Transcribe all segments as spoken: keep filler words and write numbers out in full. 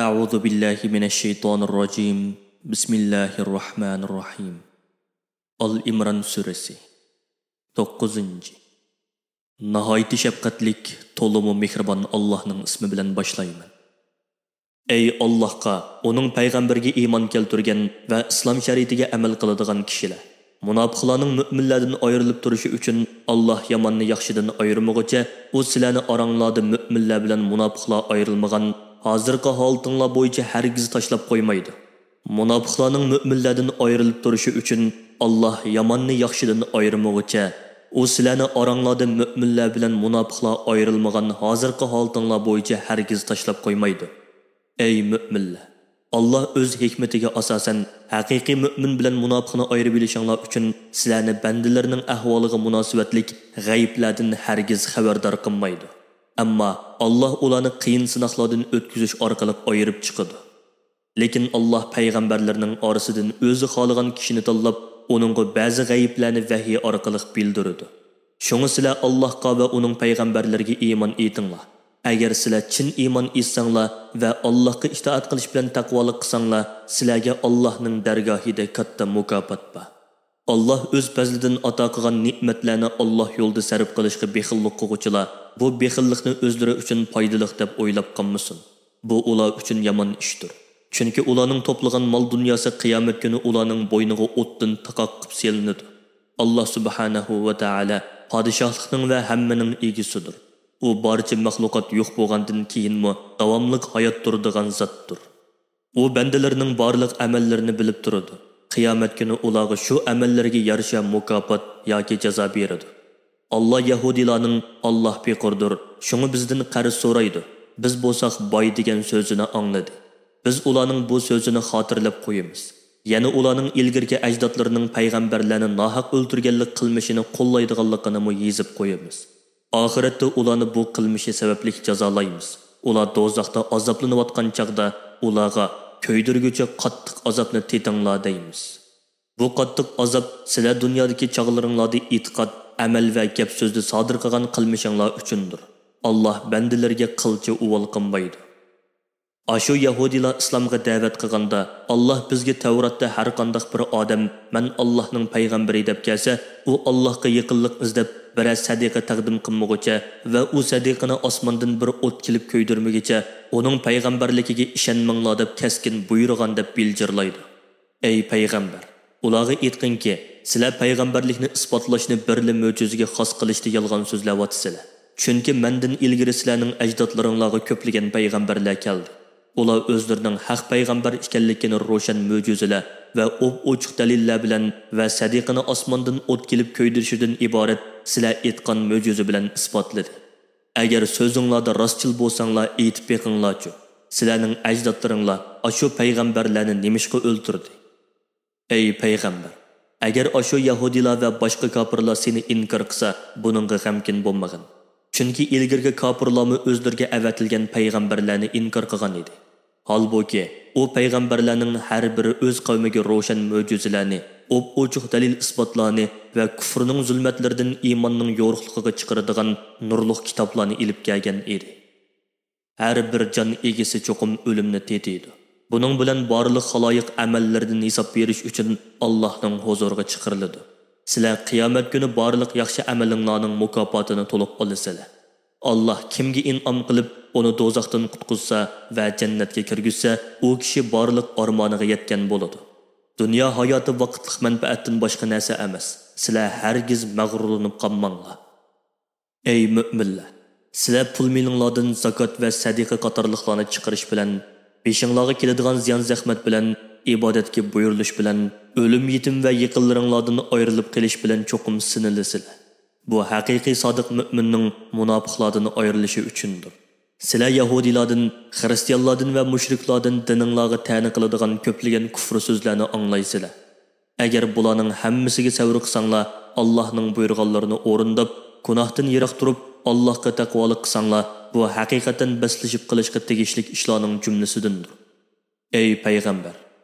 أعوذ بالله من الشيطان الرجيم. بسم الله الرحمن الرحيم. ئال ئىمران سۈرىسى. توققۇزىنچى. ناھايىتى شەپقەتلىك، تولىمۇ مېھرىبان ئاللاھنىڭ ئىسمى بىلەن باشلايمەن. ئەي ئاللاھقا، ئۇنىڭ پەيغەمبىرىگە ئىمان كەلتۈرگەن ۋە ئىسلام شەرىئىتىگە ئەمەل قىلىدىغان كىشىلەر! مۇناپىقلارنىڭ مۆمىنلەردىن ئايرىلىپ تۇرۇشى ئۈچۈن ئاللاھ ياماننى ياخشىدىن ئايرىمىغۇچە، ئۇ سىلەرنى ئاراڭلاردا مۆمىنلەر بىلەن مۇناپىقلار ئايرىلمىغان ھازىرقى ھالىتىڭلار بويىچە ھەرگىز تاشلاپ قويمايدۇ. مۇناپىقلارنىڭ مۆمىنلەردىن ئايرىلىپ تۇرۇشى ئۈچۈن ئاللاھ ياماننى ياخشىدىن ئايرىمىغۇچە، ئۇ سىلەرنى ئاراڭلاردا مۆمىنلەر بىلەن مۇناپىقلار ئايرىلمىغان ھازىرقى ھالىتىڭلار بويىچە ھەرگىز تاشلاپ قويمايدۇ. ئەي مۆمىنلەر! ئاللاھ ئۆز ھېكمىتىگە ئاساسەن، ھەقىقىي مۆمىن بىلەن مۇناپىقنى ئايرىۋېلىشىڭلار ئۈچۈن سىلەرنى بەندىلىرىنىڭ ئەھۋالىغا مۇناسىۋەتلىك غەيىبلەردىن ھەرگىز خەۋەردار قىلمايدۇ. ئەمما ئاللاھ ئۇلارنى قىيىن سىناقلاردىن ئۆتكۈزۈش ئارقىلىق ئايرىپ چىقىدۇ. لېكىن ئاللاھ پەيغەمبەرلىرىنىڭ ئارىسىدىن ئۆزى خالىغان كىشىنى تاللاپ، ئۇنىڭغا بەزى غەيىبلەرنى ۋەھىي ئارقىلىق بىلدۈرىدۇ. شۇڭا سىلەر ئاللاھقا ۋە ئۇنىڭ پەيغەمبەرلىرىگە ئىمان ئېيتىڭلار. ئەگەر سىلەر چىن ئىمان ئېيتساڭلار ۋە ئاللاھقا ئىتائەت قىلىش بىلەن تەقۋالىق قىلساڭلار، سىلەرگە ئاللاھنىڭ دەرگاھىدا كاتتا مۇكاپات بار. ئاللاھ ئۆز پەزلىدىن ئاتا قىلغان نېمەتلەرنى ئاللاھ يولىدا سەرپ قىلىشقا بېخىللىق قىلغۇچىلار بۇ بېخىللىقنى ئۆزلىرى ئۈچۈن پايدىلىق دەپ ئويلاپ قالمىسۇن. بۇ ئۇلار ئۈچۈن يامان ئىشتۇر. چۈنكى ئۇلارنىڭ توپلىغان مال-دۇنياسى قىيامەت كۈنى ئۇلارنىڭ بوينىغا ئوتتىن تاقاق قىلىپ سېلىنىدۇ. ئاللاھ سۇبھانەھۇ ۋە تائالا پادىشاھلىقنىڭ ۋە ھەممىنىڭ ئىگىسىدۇر. ئۇ بارچە مەخلۇقات يوق بولغاندىن كېيىنمۇ داۋاملىق ھايات تۇرىدىغان زاتتۇر. ئۇ بەندىلىرىنىڭ بارلىق ئەمەللىرىنى بىلىپ تۇرىدۇ. قىيامەت كۈنى ئۇلارغا شۇ ئەمەللىرىگە يارىشا مۇكاپات ياكى جازا بېرىدۇ. ئاللاھ يەھۇدىيلارنىڭ «ئاللاھ پېقىردۇر، شۇڭا بىزدىن قەرز سورايدۇ، بىز بولساق باي» دېگەن سۆزىنى ئاڭلىدى. بىز ئۇلارنىڭ بۇ سۆزىنى خاتىرىلەپ قويىمىز. يەنە ئۇلارنىڭ ئىلگىرىكى ئەجدادلىرىنىڭ پەيغەمبەرلەرنى ناھەق ئۆلتۈرگەنلىك قىلمىشىنى قوللايدىغانلىقىنىمۇ يېزىپ قويىمىز. ئاخىرەتتە ئۇلارنى بۇ قىلمىشى سەۋەبلىك جازالايمىز. ئۇلار دوزاختا ئازابلىنىۋاتقان چاغدا ئۇلارغا «كۆيدۈرگۈچى قاتتىق ئازابنى تېتىڭلار» دەيمىز. بۇ قاتتىق ئازاب سىلەر دۇنيادىكى چاغلىرىڭلاردا ئېتىقاد، ئەمەل ۋە گەپ-سۆزدە سادىر قىلغان قىلمىشىڭلار ئۈچۈندۇر. ئاللاھ بەندىلىرىگە قىلچە ئۇۋال قىلمايدۇ. ئاشۇ يەھۇدىيلار ئىسلامغا دەۋەت قىلغاندا، «ئاللاھ بىزگە تەۋراتتا ھەرقانداق بىر ئادەم، مەن ئاللاھنىڭ پەيغەمبىرى دەپ كەلسە، ئۇ ئاللاھقا يېقىنلىق ئىزدەپ، بىرەر سەدىقە تەقدىم قىلمىغۇچە ۋە ئۇ سەدىقىنى ئاسماندىن بىر ئوت كېلىپ كۆيدۈرمىگۈچە، ئۇنىڭ پەيغەمبەرلىكىگە ئىشەنمەڭلار» دەپ كەسكىن بۇيرۇغان، دەپ بىلجىرلايدۇ. ئەي پەيغەمبەر! ئۇلارغا ئېيتقىنكى، سىلەر پەيغەمبەرلىكنى ئىسپاتلاشنى بىرلا مۆجىزىگە خاس قىلىشتا يالغان سۆزلەۋاتىسىلەر. چۈنكى مەندىن ئىلگىرى سىلەرنىڭ ئەجدادلىرىڭلارغا كۆپلىگەن پەيغەمبەرلەر كەلدى. ئۇلار ئۆزلىرىنىڭ ھەق پەيغەمبەر ئىكەنلىكىنى روشەن مۆجىزىلەر ۋە ئوپئوچۇق دەلىللەر بىلەن ۋە سەدىقىنى ئاسماندىن ئوت كېلىپ كۆيدۈرۈشىدىن ئىبارەت سىلەر ئېيتقان مۆجىزە بىلەن ئىسپاتلىدى. ئەگەر سۆزۈڭلاردا راستچىل بولساڭلار، ئېيتىپ بېقىڭلارچۇ، سىلەرنىڭ ئەجدادلىرىڭلار ئاشۇ پەيغەمبەرلەرنى نېمىشقا ئۆلتۈردى؟ ئەي پەيغەمبەر! ئەگەر ئاشۇ يەھۇدىيلار ۋە باشقا كاپىرلار سېنى ئىنكار قىلسا، بۇنىڭغا غەمكىن بولمىغىن. چۈنكى ئىلگىرىكى كاپىرلارمۇ ئۆزلىرىگە ئەۋەتىلگەن پەيغەمبەرلەرنى ئىنكار قىلغان ئىدى. ھالبۇكى، ئۇ پەيغەمبەرلەرنىڭ ھەر بىرى ئۆز قەۋمىگە روشەن مۆجىزىلەرنى، ئوپئوچۇق دەلىل-ئىسپاتلارنى ۋە كۇفرنىڭ زۇلمەتلىرىدىن ئىماننىڭ يورۇقلۇقىغا چىقىرىدىغان نۇرلۇق كىتابلارنى ئېلىپ كەلگەن ئىدى. ھەر بىر جان ئىگىسى چوقۇم ئۆلۈمنى تېتىيدۇ. بۇنىڭ بىلەن بارلىق خالايىق ئەمەللىرىدىن ھېساب بېرىش ئۈچۈن ئاللاھنىڭ ھۇزۇرىغا چىقىرىلىدۇ. سىلەر قىيامەت كۈنى بارلىق ياخشى ئەمىلىڭلارنىڭ مۇكاپاتىنى تولۇق ئالىسىلەر. ئاللاھ كىمگە ئىنئام قىلىپ، ئۇنى دوزاختىن قۇتقۇزسا ۋە جەننەتكە كىرگۈزسە، ئۇ كىشى بارلىق ئارمانىغا يەتكەن بولىدۇ. دۇنيا ھاياتى ۋاقىتلىق مەنپەئەتتىن باشقا نەرسە ئەمەس. سىلەر ھەرگىز مەغرۇرلىنىپ قالماڭلار. ئەي مۆمىنلەر! سىلەر پۇل-مېلىڭلاردىن زاكات ۋە سەدىقە قاتارلىقلارنى چىقىرىش بىلەن، بېشىڭلارغا كېلىدىغان زىيان-زەخمەت بىلەن، ئىبادەتكە بۇيرۇلۇش بىلەن، ئۆلۈم-يېتىم ۋە يېقىنلىرىڭلاردىن ئايرىلىپ قېلىش بىلەن چوقۇم سىنىلىسىلەر. بۇ ھەقىقىي سادىق مۆمىننىڭ مۇناپىقلاردىن ئايرىلىشى ئۈچۈندۇر. سىلەر يەھۇدىيلاردىن، خىرىستىيانلاردىن ۋە مۇشرىكلاردىن دىنىڭلارغا تەنە قىلىدىغان كۆپلىگەن كۇفر سۆزلەرنى ئاڭلايسىلەر. ئەگەر بۇلارنىڭ ھەممىسىگە سەۋر قىلساڭلار، ئاللاھنىڭ بۇيرۇغانلىرىنى ئورۇنداپ، گۇناھتىن يىراق تۇرۇپ، ئاللاھقا تەقۋالىق قىلساڭلار، بۇ ھەقىقەتەن بەسلىشىپ قېلىشقا تېگىشلىك ئىشلارنىڭ جۈملىسىدىندۇر. ئەي پەيغەمبەر!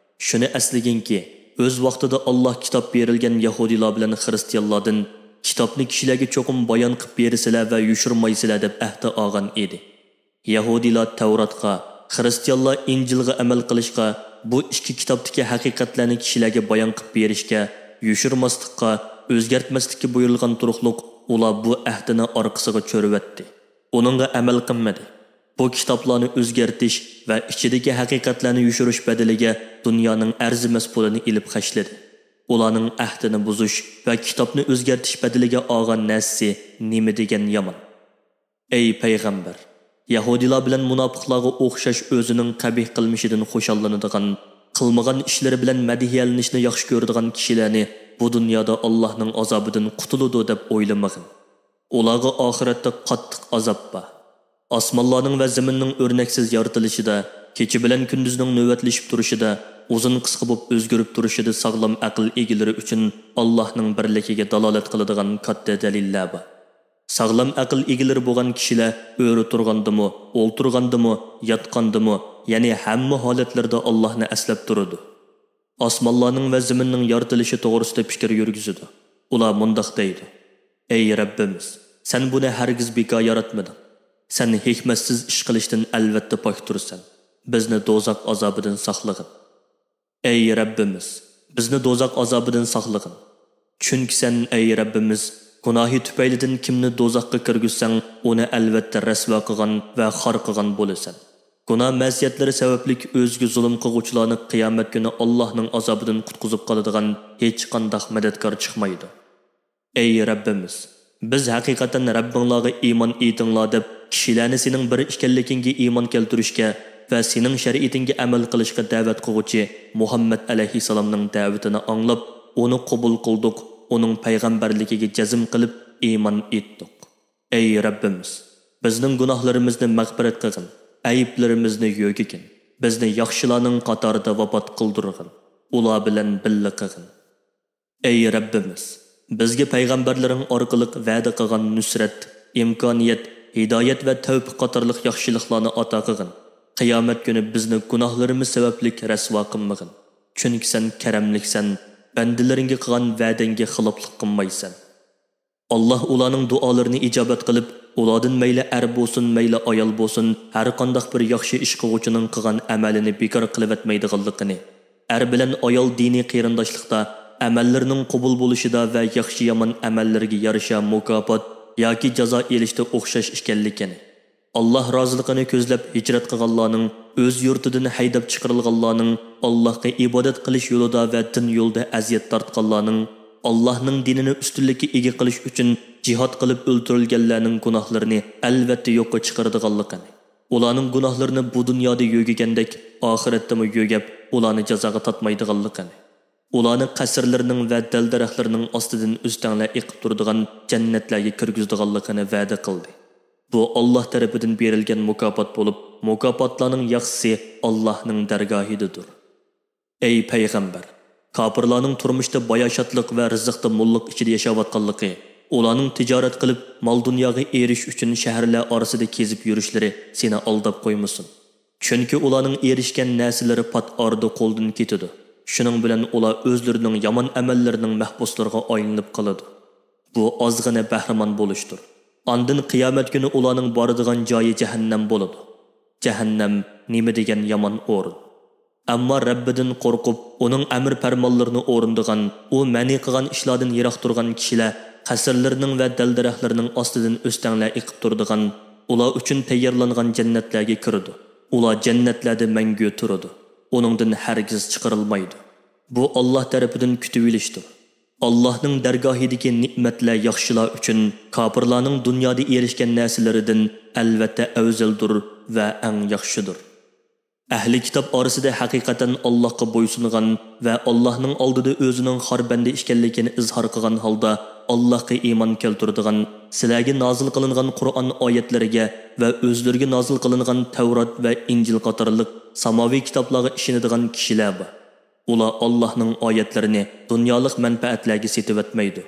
شۇنى ئەسلىگىنكى، ئۆز ۋاقتىدا ئاللاھ كىتاب بېرىلگەن يەھۇدىيلار بىلەن خىرىستىيانلاردىن، كىتابنى كىشىلەرگە چوقۇم بايان قىلىپ بېرىسىلەر ۋە يوشۇرمايسىلەر دەپ ئەھدە ئالغان ئىدى. يەھۇدىيلار تەۋراتقا، خىرىستىيانلار ئىنجىلغا ئەمەل قىلىشقا، بۇ ئىككى كىتابتىكى ھەقىقەتلەرنى كىشىلەرگە بايان قىلىپ بېرىشكە، يوشۇرماسلىققا، ئۆزگەرتمەسلىككە بۇيرۇلغان تۇرۇقلۇق، ئۇلار بۇ ئەھدىنى ئارقىسىغا چۆرۈۋەتتى. ئۇنىڭغا ئەمەل قىلمىدى. بۇ كىتابلارنى ئۆزگەرتىش ۋە ئىچىدىكى ھەقىقەتلەرنى يوشۇرۇش بەدىلىگە دۇنيانىڭ ئەرزىمەس پۇلىنى ئېلىپ خەجلىدى. ئۇلارنىڭ ئەھدىنى بۇزۇش ۋە كىتابنى ئۆزگەرتىش بەدىلىگە ئالغان نەرسىسى نېمە دېگەن يامان! ئەي پەيغەمبەر! يەھۇدىيلار بىلەن مۇناپىقلارغا ئوخشاش ئۆزىنىڭ قەبىھ قىلمىشىدىن خۇشاللىنىدىغان، قىلمىغان ئىشلىرى بىلەن مەدھىيەلىنىشنى ياخشى كۆرىدىغان كىشىلەرنى بۇ دۇنيادا ئاللاھنىڭ ئازابىدىن قۇتۇلىدۇ دەپ ئويلىمىغىن. ئۇلارغا ئاخىرەتتە قاتتىق ئازاب بار. ئاسمانلارنىڭ ۋە زېمىننىڭ ئۆرنەكسىز يارىتىلىشىدا، كېچە بىلەن كۈندۈزنىڭ نۆۋەتلىشىپ تۇرۇشىدا، ئۇزۇن قىسقا بولۇپ ئۆزگىرىپ تۇرۇشىدا ساغلام ئەقىل ئىگىلىرى ئۈچۈن ئاللاھنىڭ بىرلىكىگە دالالەت قىلىدىغان كاتتا دەلىللەر بار. ساغلام ئەقىل ئىگىلىرى بولغان كىشىلەر ئۆرە تۇرغاندىمۇ، ئولتۇرغاندىمۇ، ياتقاندىمۇ، يەنى ھەممە ھالەتلىرىدە ئاللاھنى ئەسلەپ تۇرىدۇ. ئاسمانلارنىڭ ۋە زېمىننىڭ يارىتىلىشى توغرىسىدا پىكىر يۈرگۈزىدۇ. ئۇلار مۇنداق دەيدۇ: ئەي رەببىمىز، سەن بۇنى ھەرگىز بىكار ياراتمىدىڭ. سەن ھېكمەتسىز ئىش قىلىشتىن ئەلۋەتتە پاكتۇرسەن. بىزنى دوزاخ ئازابىدىن ساقلىغىن. ئەي رەببىمىز، بىزنى دوزاخ ئازابىدىن ساقلىغىن. چۈنكى سەن، ئەي رەببىمىز، گۇناھى تۈپەيلىدىن كىمنى دوزاخقا كىرگۈزسەڭ، ئۇنى ئەلۋەتتە رەسۋا قىلغان ۋە خار قىلغان بولىسەن. گۇناھ-مەسىيەتلىرى سەۋەبلىك ئۆزىگە زۇلۇم قىلغۇچىلارنى قىيامەت كۈنى ئاللاھنىڭ ئازابىدىن قۇتقۇزۇپ قالىدىغان ھېچقانداق مەدەتكار چىقمايدۇ. ئەي رەببىمىز، بىز ھەقىقەتەن رەببىڭلارغا ئىمان ئېيتىڭلار دەپ، كىشىلەرنى سېنىڭ بىر ئىكەنلىكىڭگە ئىمان كەلتۈرۈشكە ۋە سېنىڭ شەرىئىتىڭگە ئەمەل قىلىشقا دەۋەت قىلغۇچى مۇھەممەد ئەلەيھىسسالامنىڭ دەۋىتىنى ئاڭلاپ، ئۇنى قوبۇل قىلدۇق، ئۇنىڭ پەيغەمبەرلىكىگە جەزم قىلىپ ئىمان ئېيتتۇق. ئەي رەببىمىز، بىزنىڭ گۇناھلىرىمىزنى مەغپىرەت قىلغىن، ئەيىبلىرىمىزنى يۆگىگىن، بىزنى ياخشىلارنىڭ قاتارىدا ۋاپات قىلدۇرغىن، ئۇلار بىلەن بىللە قىلغىن. ئەي رەببىمىز، بىزگە پەيغەمبەرلىرىڭ ئارقىلىق ۋەدە قىلغان نۇسرەت، ئىمكانىيەت، ھىدايەت ۋە تەۋپىق قاتارلىق ياخشىلىقلارنى ئاتا قىلغىن. قىيامەت كۈنى بىزنى گۇناھلىرىمىز سەۋەبلىك رەسۋا قىلمىغىن. چۈنكى سەن كەرەملىكسەن، بەندىلىرىڭگە قىلغان ۋەدەڭگە خىلاپلىق قىلمايسەن. ئاللاھ ئۇلارنىڭ دۇئالىرىنى ئىجابەت قىلىپ، ئۇلاردىن مەيلى ئەر بولسۇن، مەيلى ئايال بولسۇن، ھەرقانداق بىر ياخشى ئىش قىلغۇچىنىڭ قىلغان ئەمەلىنى بىكار قىلىۋەتمەيدىغانلىقىنى، ئەر بىلەن ئايال دىنىي قېرىنداشلىقتا ئەمەللىرىنىڭ قوبۇل بولۇشىدا ۋە ياخشى-يامان ئەمەللىرىگە يارىشا مۇكاپات ياكى جازا ئېلىشتا ئوخشاش ئىكەنلىكىنى، ئاللاھ رازىلىقىنى كۆزلەپ ھىجرەت قىلغانلارنىڭ، ئۆز يۇرتىدىن ھەيدەپ چىقىرىلغانلارنىڭ، ئاللاھقا ئىبادەت قىلىش يولىدا ۋە دىن يولىدا ئەزىيەت تارتقانلارنىڭ، ئاللاھنىڭ دىنىنى ئۈستۈنلۈككە ئىگە قىلىش ئۈچۈن جىھاد قىلىپ ئۆلتۈرۈلگەنلەرنىڭ گۇناھلىرىنى ئەلۋەتتە يوققا چىقىرىدىغانلىقىنى، ئۇلارنىڭ گۇناھلىرىنى بۇ دۇنيادا يۆگىگەندەك ئاخىرەتتىمۇ يۆگەپ، ئۇلارنى جازاغا تارتمايدىغانلىقىنى، ئۇلارنى قەسىرلىرىنىڭ ۋە دەل-دەرەخلىرىنىڭ ئاستىدىن ئۆستەڭلەر ئېقىپ تۇرىدىغان جەننەتلەرگە كىرگۈزىدىغانلىقىنى ۋەدە قىلدى. بۇ، ئاللاھ تەرىپىدىن بېرىلگەن مۇكاپات بولۇپ، مۇكاپاتلارنىڭ ياخشىسى ئاللاھنىڭ دەرگاھىدىدۇر. ئەي پەيغەمبەر! كاپىرلارنىڭ تۇرمۇشتا باياشاتلىق ۋە رىزىقتا موللۇق ئىچىدە ياشاۋاتقانلىقى، ئۇلارنىڭ تىجارەت قىلىپ، مال-دۇنياغا ئېرىشىش ئۈچۈن شەھەرلەر ئارىسىدا كېزىپ يۈرۈشلىرى سېنى ئالداپ قويمىسۇن. چۈنكى ئۇلارنىڭ ئېرىشكەن نەرسىلىرى پات ئارىدا قولدىن كېتىدۇ. شۇنىڭ بىلەن ئۇلار ئۆزلىرىنىڭ يامان ئەمەللىرىنىڭ مەھبۇسلىرىغا ئايلىنىپ قالىدۇ. بۇ ئازغىنە بەھرىمەن بولۇشتۇر. ئاندىن قىيامەت كۈنى ئۇلارنىڭ بارىدىغان جايى جەھەننەم بولىدۇ. جەھەننەم نېمە دېگەن يامان ئورۇن! ئەمما رەببىدىن قورقۇپ، ئۇنىڭ ئەمر-پەرمانلىرىنى ئورۇندىغان، ئۇ مەنئى قىلغان ئىشلاردىن يىراق تۇرغان كىشىلەر قەسىرلىرىنىڭ ۋە دەل-دەرەخلىرىنىڭ ئاستىدىن ئۆستەڭلەر ئېقىپ تۇرىدىغان، ئۇلار ئۈچۈن تەييارلانغان جەننەتلەرگە كىرىدۇ. ئۇلار جەننەتلەردە مەڭگۈ تۇرىدۇ. ئۇنىڭدىن ھەرگىز چىقىرىلمايدۇ. بۇ، ئاللاھ تەرىپىدىن كۈتۈۋېلىشتۇر. ئاللاھنىڭ دەرگاھىدىكى نېمەتلەر ياخشىلار ئۈچۈن، كاپىرلارنىڭ دۇنيادا ئېرىشكەن نەرسىلىرىدىن ئەلۋەتتە ئەۋزەلدۇر ۋە ئەڭ ياخشىدۇر. ئەھلى كىتاب ئارىسىدا ھەقىقەتەن ئاللاھقا بويسۇنغان ۋە ئاللاھنىڭ ئالدىدا ئۆزىنىڭ خار بەندە ئىكەنلىكىنى ئىزھار قىلغان ھالدا ئاللاھقا ئىمان كەلتۈرىدىغان، سىلەرگە نازىل قىلىنغان قۇرئان ئايەتلىرىگە ۋە ئۆزلىرىگە نازىل قىلىنغان تەۋرات ۋە ئىنجىل قاتارلىق ساماۋىي كىتابلارغا ئىشىنىدىغان كىشىلەر بار. ئۇلار ئاللاھنىڭ ئايەتلىرىنى دۇنيالىق مەنپەئەتلەرگە سېتىۋەتمەيدۇ.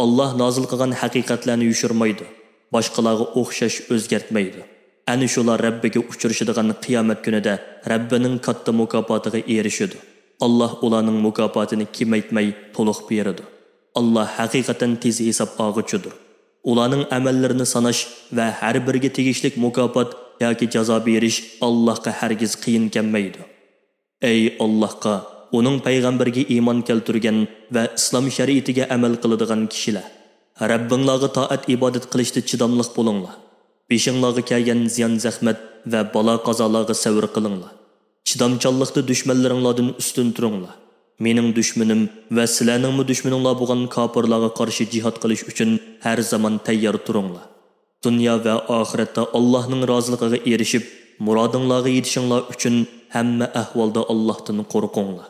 ئاللاھ نازىل قىلغان ھەقىقەتلەرنى يوشۇرمايدۇ، باشقىلارغا ئوخشاش ئۆزگەرتمەيدۇ. ئەنە شۇلار رەببىگە ئۇچرىشىدىغان قىيامەت كۈنىدە رەببىنىڭ كاتتا مۇكاپاتىغا ئېرىشىدۇ. ئاللاھ ئۇلارنىڭ مۇكاپاتىنى كېمەيتمەي، تولۇق بېرىدۇ. ئاللاھ ھەقىقەتەن تېز ھېساب ئالغۇچىدۇر. ئۇلارنىڭ ئەمەللىرىنى ساناش ۋە ھەر بىرىگە تېگىشلىك مۇكاپات ياكى جازا بېرىش ئاللاھقا ھەرگىز قىيىن كەلمەيدۇ. ئەي ئاللاھقا، ئۇنىڭ پەيغەمبىرىگە ئىمان كەلتۈرگەن ۋە ئىسلام شەرىئىتىگە ئەمەل قىلىدىغان كىشىلەر! رەببىڭلارغا تائەت-ئىبادەت قىلىشتا چىداملىق بولۇڭلار. بېشىڭلارغا كەلگەن زىيان-زەخمەت ۋە بالا-قازالارغا سەۋر قىلىڭلار. چىدامچانلىقتا دۈشمەنلىرىڭلاردىن ئۈستۈن تۇرۇڭلار. مېنىڭ دۈشمىنىم ۋە سىلەرنىڭمۇ دۈشمىنىڭلار بولغان كاپىرلارغا قارشى جىھاد قىلىش ئۈچۈن ھەر زامان تەييار تۇرۇڭلار. دۇنيا ۋە ئاخىرەتتە ئاللاھنىڭ رازىلىقىغا ئېرىشىپ، مۇرادىڭلارغا يېتىشىڭلار ئۈچۈن ھەممە ئەھۋالدا ئاللاھتىن قورقۇڭلار.